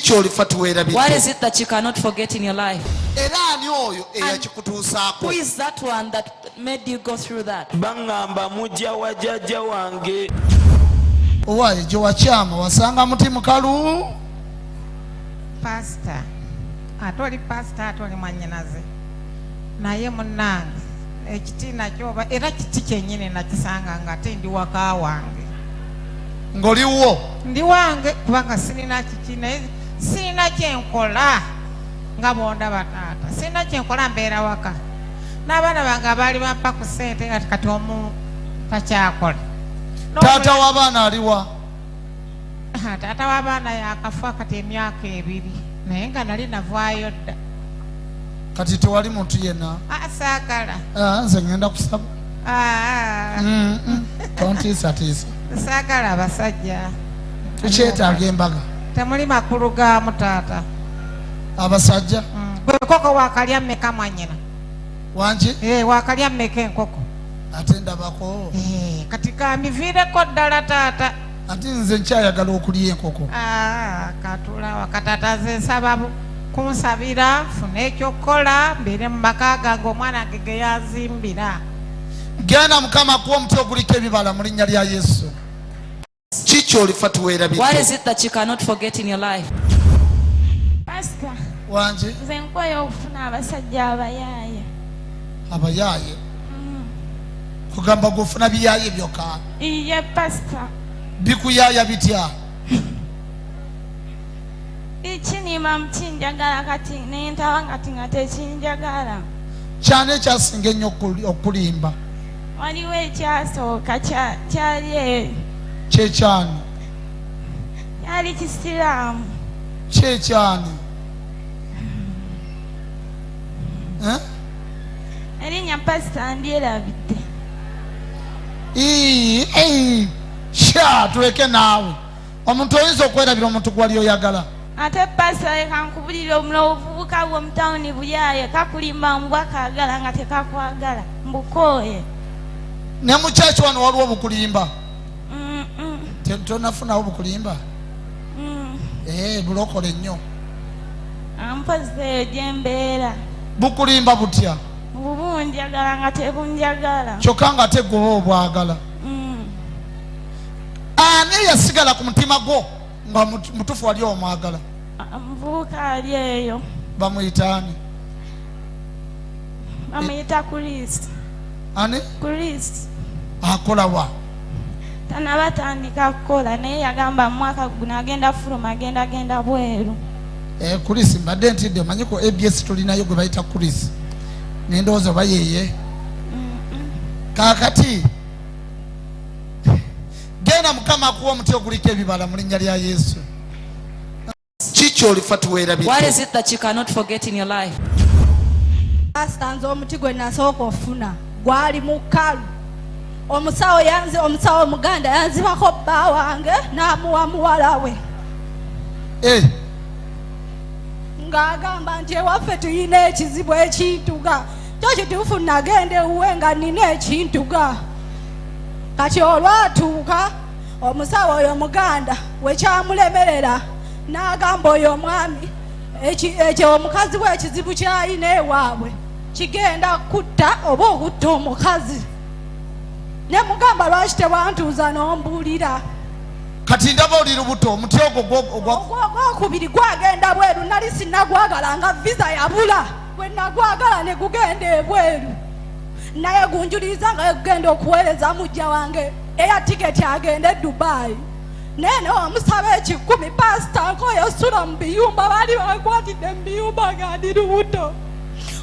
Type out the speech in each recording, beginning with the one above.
Kyolifa tuweerabidde? What is it that you cannot forget in your life? Era ani oyo eyakikutuusaako? Who is that one that made you go through that? Baŋŋamba mujja wa jjajja wange. Owaaye, gye wakyama wasanga muti mukalu? Pasita, ate oli pasita, ate oli mwannyinaze, naye munnange, ekiti nakyo oba era kiti kyennyini nakisanga nga ate ndi waka wange. Ng'oliwo? Ndi wange, kubanga sirina kiki, naye sirina kyenkola nga bwondaba taata, sirina kyenkola, mbeera waka n'abaana bange abaali bampa ku ssente, kati kati omu takyakola. Taata w'abaana aliwa? Ah, taata w'abaana yakafa kati emyaka 2, naye nga nali navaayo dda. Kati tewali muntu yenna? Ah, saagala. Ah, nze ngenda kusaba. Ah, ah. Tontiisatiisa. Saagala abasajja. Tukyetaaga embaga. Temuli makulu gaamu taata. Abasajja. Gwe enkoko wakalya mmeka, mwanyina? Wangi? Eh, wakalya mmeka enkoko? Ate ndabako. Eh, kati kambiviireko ddala taata. Ate nze nkyayagala okulya enkoko. Ah, katulawa katata, nze nsaba kunsabira nfune ekyokukola, mbeere mu maka gange omwana wange ge yanzimbira. Genda, Mukama akuwa omuti oguliko ebibala mu linnya lya Yesu. Ki kyolifa tuweerabidde? What is it that you cannot forget in your life? Pasita. Wangi? Nze nkooye okufuna abasajja abayaaye. Abayaaye? Kugamba gwofuna biyaaye byokka? Iye pasita. Bikuyaaya bitya? Ikinima mukinjagala, kati nentaba kati nga tekinjagala. Kyani ekyasinga ennyo okulimba? Waliwo ekyasooka kyali eyo. Kyekyani? Kyali kisiraamu. Kyekyani? Eh? Erinnya pasita ndyerabidde. Ii, ii, sha tuleke naawe, omuntu oyinza okwerabira omuntu gwali oyagala? Ate pasita, leka nkubulire, omulo obuvubuka bwo mutawuni buyaye, kakulimba mbwa kaagala nga tekakwagala, mbukooye. Ne mu kyaki wano waliwo obukulimba? Mm-mm. Tonafunawo bukulimba? Mm. Eh, bulokole nnyo. Mpozi eyo gyembeera. Bukulimba butya? Bubunjagala nga tebunjagala. Kyokka nga ate gwe obwagala. Ani eyasigala ku mutima gwo nga mutufu wali omwagala? Ah, muvubuka ali eyo. Bamuyita ani? Bamuyita Chris. Ani? Chris. Akola wa? Tanaba tandika kukola, naye yagamba mu mwaka guno agenda fuluma, agenda genda bweru. Eh, Chris mbadde ntidde, omanyi ku ABS tulinayo gwe bayita Chris, nendowooza oba yeye. Kaakati genda, Mukama akuwa omuti oguliko ebibala mu linnya lya Yesu. Ki kyolifa tuweerabidde? What is it that you cannot forget in your life? Pasita, nze omuti gwe nasooka ofuna gwali mukalu. Omusawo yanze, omusawo omuganda yanzibako bba wange n'amuwa muwala we. Eh, Ng'agamba nti ewaffe tuyina ekizibu ekintuga. Kyo kituufu, nagenda ewuwe nga nina ekintuga. Kati olwatuuka, omusawo oyo omuganda wekyamulemerera n'agamba oyo omwami ekyo omukazi we ekizibu kyalina ewaabwe kigenda kutta oba okutta omukazi. Ne mugamba, lwaki tewantuuza n'ombuulira? Kati ndaba oli lubuto, omuti ogwo Ogwokubiri gwagenda bweru, nali sinagwagala nga visa yabula. Bwe nagwagala ne gugenda ebweru, naye gunjuliriza nga gugenda okuweereza mujja wange eya tiketi agende e Dubai, naye newamusaba 1,000. Pasita, nkoyo sula mu biyumba, baali bankwatidde mu biyumba nga ndi lubuto.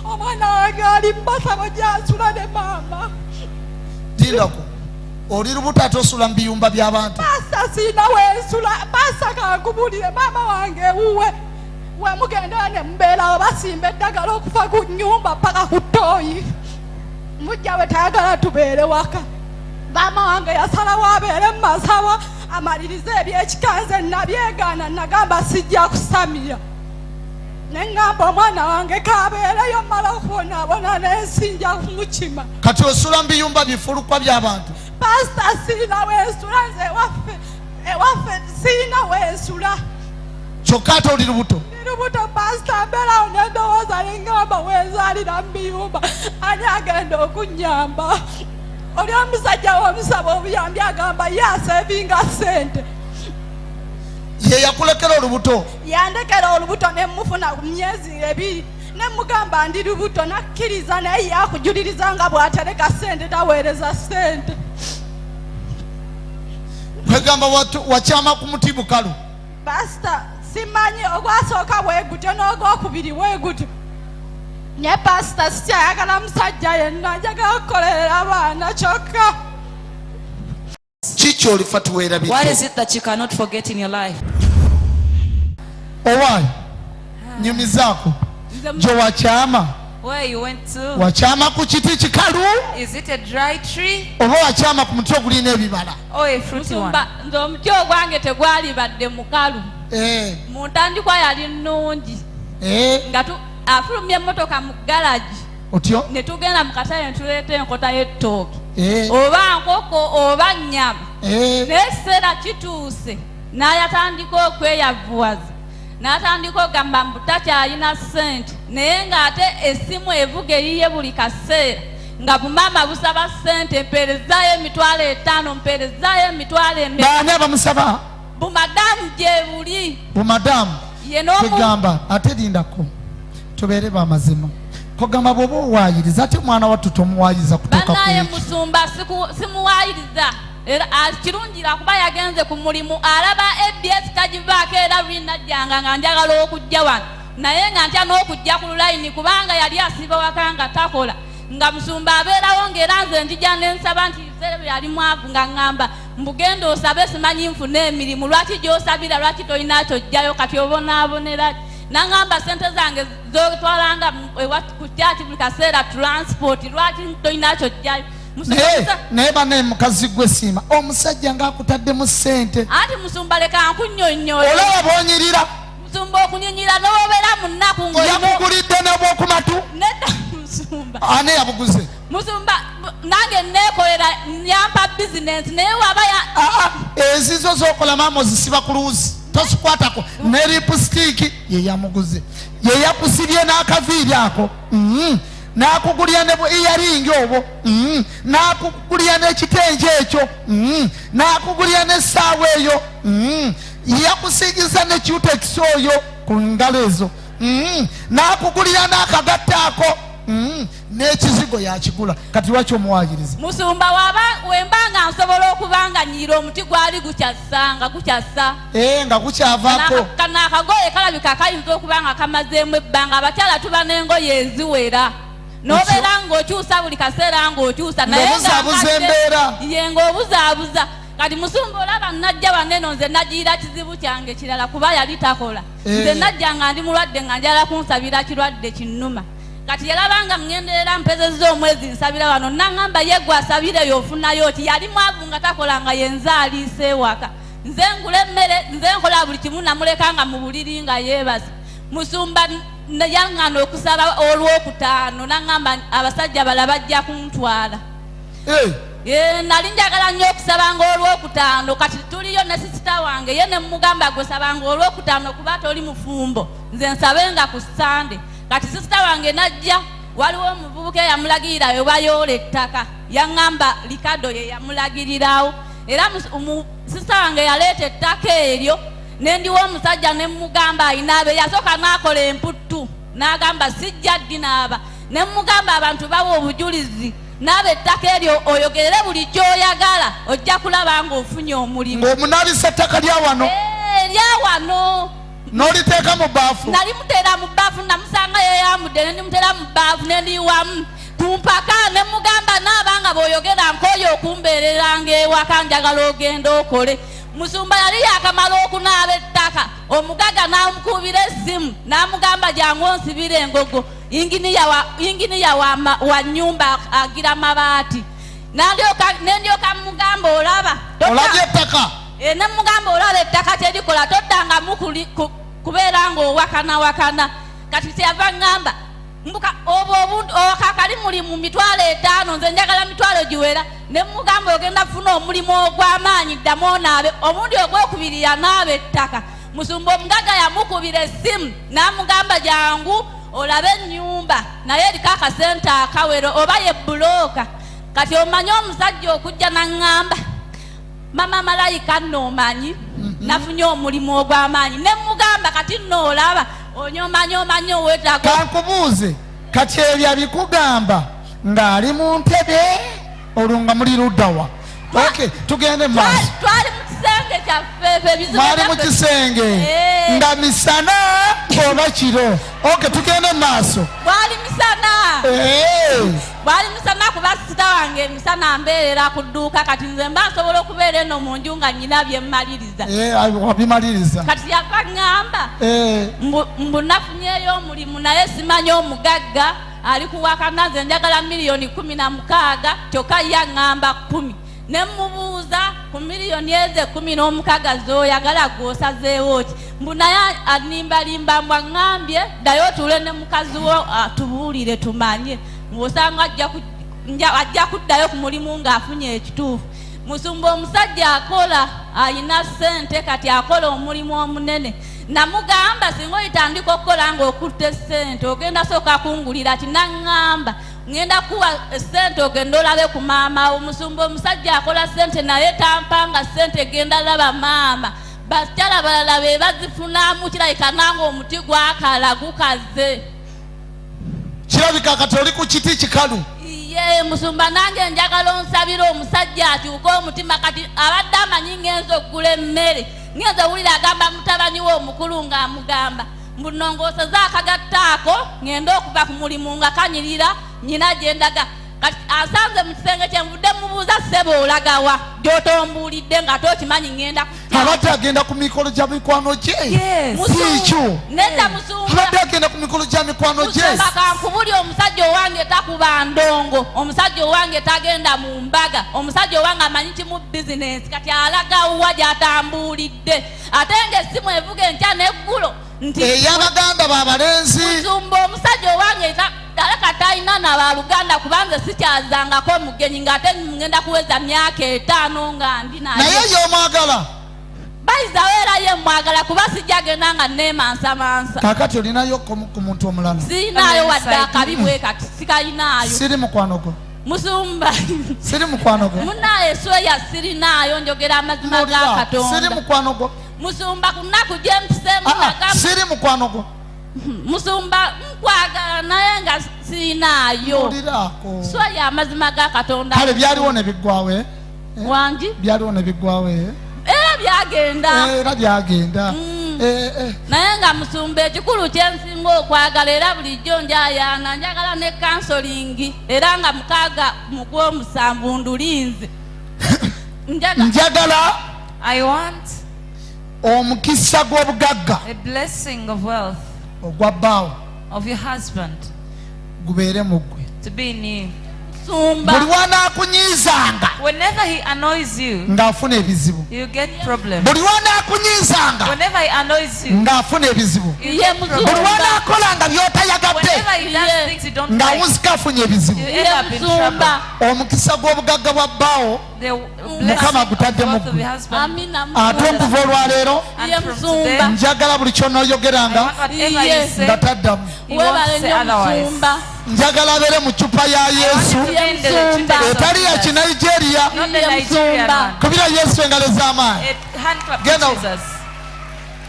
Omwana wange ali mubasabo gyasula ne maama. Lindako, oli lubuto ate osula mu biyumba by'abantu? Pasita, siina wensula. Pasita, kankubulire, maama wange ewuwe wemugenda ne mubeerawo basimba eddagala okuva ku nyumba paka ku ttooyi. Mujja we tayagala tubeere waka. Maama wange yasalawo abeere mu masabo amalirize ebyekika. Nze nabyegaana, nagamba sijja kusamira, ne ŋŋamba omwana wange kabeereyo mmala okubonaabona n'ensi, nja kumukima. Kati osula mu biyumba bifulukwa by'abantu? Pasita, siina wensula nze. Ewaffe siina wensula. Kyokka ate oli lubuto. Ndi lubuto pasita, mbeerawo ne ndowooza ne ŋŋamba wenzaalira mu biyumba ani agenda okunnyamba? Oli omusajja womusaba obuyambi agamba ye asevinga ssente. Ye yakulekera olubuto? Yandekera olubuto ne mufuna ku myezi ebiri ne mugamba ndi lubuto, nakkiriza, naye yakujuliriza nga bw'atereka ssente taweereza ssente. Kwegamba wakyama ku muti bukalu. Pasita, simanyi ogwasooka bwe gutyo n'ogwokubiri bwe gutyo, naye pasita sikyayagala musajja yenna, njagala kukolerera abaana kyokka. Ki kyolifa tuweerabidde? What is it that you cannot forget in your life? Owaayi, nyumizaako gye wakyama. Where you went to? Wakyama ku kiti kikalu Is it a dry tree oba wakyama ku muti ogulina ebibala? or a fruity one? Musumba, nze omuti ogwange tegwalibadde mukalu. Mu ntandikwa yali nnungi. Nga afulumya emmotoka mu galagi. Otyo? Ne tugenda mu katale ne tuleeta enkota y'ettooke. Oba nkoko oba nnyama. Naye ekiseera kituuse n'ayatandika okweyavuwaza, n'atandika okugamba mbu takyalina ssente, naye ng'ate essimu evuga eyiye buli kaseera, nga bumaama busaba ssente, mpeerezaayo 50,000, mpeerezaayo emitwalo emeka. Baani abamusaba? Bumadamu gye buli. Bumadamu. Ye n'omu- Kugamba ate lindako tubeere bamazima, kugamba bw'oba owaayiriza ate omwana wattu tomuwaayiriza kutuuka ku Bannaye ekyo. musumba, simuwaayiriza, era kirungi lwakuba yagenze ku mulimu, alaba ABS tagivaako, era luli najjanga nga njagala okujja wano naye nga ntya n'okujja ku lulayini kubanga yali asiiba waka nga takola, nga musumba abeerawo ng'era nze njija ne nsaba nti ebiseera bye yali mwavu nga ŋŋamba mbugenda osabe simanyi nfune emirimu, lwaki gy'osabira, lwaki tolina ky'oggyayo, kati obonaabonera ki? Naŋŋamba ssente zange z'otwalanga ewa ku kyaki buli kaseera transport, lwaki tolina ky'oggyayo? Musumba, Naye bannaye mukazi gwe siima omusajja ng'akutaddemu ssente. Anti musumba leka nkunnyonnyole. Olaba bw'onyirira. Musumba okunyinyira n'obeera mu nnaku ng'olina Yakugulidde n'obwokumatu? Nedda musumba. Ani yabuguze? Musumba, nange neekolera, yampa bizinensi naye waba ya Ezizo z'okola maama ozisiba ku luwuzi tosikwatako, ne lipusitiiki ye yamuguze, ye yakusibye n'akaviiri ako, n'akugulira ne bu earring obwo, n'akugulira n'ekitengi ekyo, n'akugulira n'essaawa eyo, yakusiigiza ne cutex oyo ku ngalo ezo, n'akugulira n'akagatta ako, n'ekizigo yakigula. Kati lwaki omuwaayiriza? Musumba, waba wemba nga nsobola okuba nga nyiira omuti gwali gukyassa nga gukyassa. Nga gukyavaako. Kano akagoye kalabika kayinza okuba nga kamazeemu ebbanga. Abakyala tuba n'engoye eziwera, n'obeera ng'okyusa buli kaseera ng'okyusa, naye nga Ng'obuzaabuza embeera. Ye, ng'obuzaabuza. Kati musumba olaba najja wano eno nze nagiira kizibu kyange kirala kuba yali takola. Nze najja nga ndi mulwadde nga njagala kunsabira kirwadde kinnuma. Kati yalaba nga ŋŋenderera mpezezza omwezi nsabira wano, naŋŋamba ye gwe asabire y'ofunayo ki? Yali mwavu nga takola nga ye nze aliisa ewaka, nze ngula emmere, nze nkola buli kimu, namuleka nga mu buliri nga yeebase. Musumba yaŋŋaana okusaba olwokutaano, naŋŋamba abasajja bala bajja kuntwala. Nali njagala nnyo okusabanga olwokutaano. Kati tuliyo ne sisita wange, ye ne mugamba gwe sabanga olwokutaano kuba toli mufumbo, nze nsabenga ku Sande. Kati sisita wange najja, waliwo omuvubuka eyamulagirira we bayoola ettaka, yaŋŋamba Likado ye yamulagirirawo, era sisita wange yaleeta ettaka eryo ne ndiwa omusajja ne mugamba ayinaabe. Yasooka n'akola emputtu n'agamba sijja ddinaaba, ne mugamba abantu bawa obujulizi, naaba ettaka eryo oyogerere buli ky'oyagala, ojja kulaba ng'ofunye omulimu. Ng'omunaabisa ettaka lya wano? Erya wano. N'oliteeka mu bbaafu? Nali muteera mu bbaafu, namusanga yeyambudde ne ndimuteera mu bbaafu ne ndiwamu ku mpaka ne mugamba naaba nga bw'oyogera nkooye okumbeereranga ewaka, njagala ogende okole. Musumba yali yakamala okunaaba ettaka, omugagga n'amukubira essimu n'amugamba jangu onsibire engogo. Inginiya wa nnyumba agira mabaati. Nandyoka mugamba olaba, Olabye ettaka? Ne mugamba olaba ettaka kyerikola, toddangamu kubeera ng'owakanawakana. Kati kyeyava ŋŋamba mbuka obwo obuntu okakali muli mu 50,000, nze njagala mitwalo giwera. Ne mugamba ogenda kufuna omulimu ogw'amaanyi, ddamu onaabe. Omundi ogwokubiri yanaaba ettaka. Musumba, omugagga yamukubira essimu n'amugamba, jangu olabe ennyumba, naye eriko akasente akawero oba ye bulooka. Kati omanyi omusajja okujja n'aŋŋamba, mama malayika nno omanyi nafunye omulimu ogw'amaanyi, ne mugamba kati nno olaba onyomanyi omanyi owetaaga. Kankubuuze, kati ebyo abikugamba ng'ali mu ntebe, olwo nga muli luddawa? Ok, tugende mu maaso. Twali mu kisenge kyaffe ffe ebizibu Mwali mu byaffe- kisenge? Nga misana oba kiro? Ok, tugende mu maaso. Bwali misana. Bwali misana, kuba sita wange emisana mbeerera ku dduuka. Kati nze mba nsobola okubeera eno mu nju nga nyina bye mmaliriza. Wabimaliriza. Kati yava ŋŋamba mbu nafunyeeyo omulimu, naye simanyi omugagga ali kuwakana, nze njagala miliyoni 16, kyokka ye aŋŋamba 10. Ne mubuuza, ku miliyoni ezo 16 z'oyagala gw'osazeewo ki? Mbu naye animbalimba, mbu aŋŋambye ddayo otuule ne mukazi wo tubuulire tumanye, ng'osanga ajja kuddayo ku mulimu ng'afunye ekituufu. Musumba, omusajja akola, ayina ssente, kati akola omulimu omunene. Namugamba, singa oyitandika okukola ng'okutta essente, ogenda sooka kungulira ki? Naŋŋamba, ŋŋenda kuwa essente ogenda olabe ku maama wo. Musumba, omusajja akola ssente naye tampanga ssente genda laba maama. Bakyala balala be bazifunamu, kirabika nange omuti gwakala gukaze. Kirabika kati oli ku kiti kikalu. Ye musumba, nange njagala onsabire omusajja akyuke omutima. Kati abadde amanyi ngenza okugula emmere, ngenza owulira agamba mutabani we omukulu ng'amugamba mbu nongooseze akagatta ako, ŋŋende okuva ku mulimu nga kanyirira nyina gye ndaga. Kati asanze mu kisenge kye nvudde mubuuza, ssebo olagawa gy'otombuulidde nga tokimanyi ŋŋenda? Abadde agenda ku mikolo gya mikwano gye. Siikyo? Nedda musumba. Abadde agenda ku mikolo gya mikwano gye. Musumba, kankubuli, omusajja owange takuba ndongo, omusajja owange tagenda mu mbaga, omusajja owange amanyi kimu, bizinensi. Kati alagawa gy'atambuulidde, ate ng'essimu evuga enkya n'eggulo nti Ey'abaganda babalenzi. Musumba, omusajja owange aleka talina na baluganda, kubanze sikyazangako omugenyi, ng'ate ngenda kuweza myaka 5 nga ndi naye. Naye y'omwagala? Bayizawo, era ye mwagala, kuba sijja genda nga neemansamansa. Kaakati olinayo ku muntu omulala? Sirinaayo wadde akabi bwe kati, sikalinaayo. Siri mukwano gwo. Musumba. Siri mukwano gwo. Munaayo esweya sirinaayo, njogera amazima ga Siri Katonda. mukwano gwo. Musumba, ku nnaku gye mpiseemu Ah, ah, nagamba siri mukwano gwo. Musumba, nkwagala naye nga sirinaayo. Mpuliraako. Sweya, amazima ga Katonda. Kale byaliwo ne biggwawo, eh? Wangi? Byaliwo ne biggwawo, eh? Era byagenda. Era byagenda. Eh. Naye nga musumba, ekikulu kyensinga okwagala, era bulijjo njayaana, njagala ne counselling, era nga 6 mu gw'omusanvu ndulinze. Njagala I want omukisa gw'obugagga a blessing of wealth ogwa bbaawo of your husband gubeere mu ggwe. to be in you. Musumba. Buli wanaakunyiizanga Whenever he annoys you, ng'afuna ebizibu. you get problems. Buli wanaakunyiizanga Whenever he annoys you, ng'afuna ebizibu. you get Buli problems. wanaakolanga by'otayagadde Whenever he does things you don't like, ng'awuzika afunye ebizibu. you end up in trouble. Omukisa gw'obugagga bwa bbaawo The Mukama blessing of agutadde mu wealth of ggwe. your husband. Amina. Ate okuva olwaleero And from today, njagala buli kyonooyogeranga whatever you say, nga taddamu. he won't Webale say nnyo otherwise. musumba. Njagala abeere mu cupa ya Yesu etali ya Kinigeria. Not the Nigerian one. Kubira Yesu engalo ez'amaanyi. A hand clap to Genda. Jesus.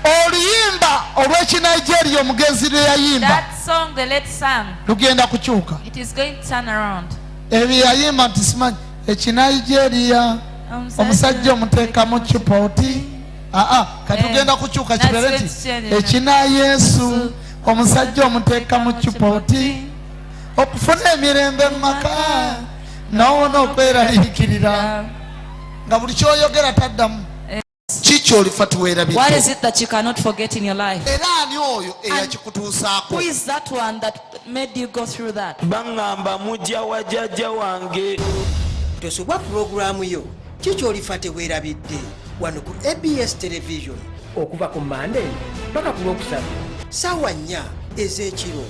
Oluyimba olw'Ekinigeria omugenzi lwe yayimba That song the late sang, lugenda kukyuka. it is going to turn around. Ebyo yayimba nti simanyi Ekinigeria omusajja omuteekamu cupa oti, aa, kati tugenda kukyuka kibeere nti ekina Yesu omusajja omuteekamu cupa oti, okufuna emirembe mu maka nawona okweraliikirira nga buli kyoyogera taddamu. Kikyolifa What tuweerabidde? is it that you cannot forget in your life? Era ani oyo eyakikutuusaako? Who is that one that made you go through that? Baŋŋamba mujja wa jjajja wange. Tosubwa pulogulaamu yo Kikyolifa Teweerabidde wano ku ABS Television okuva ku Mande paka ku Lwokusatu saawa 4 ez'ekiro.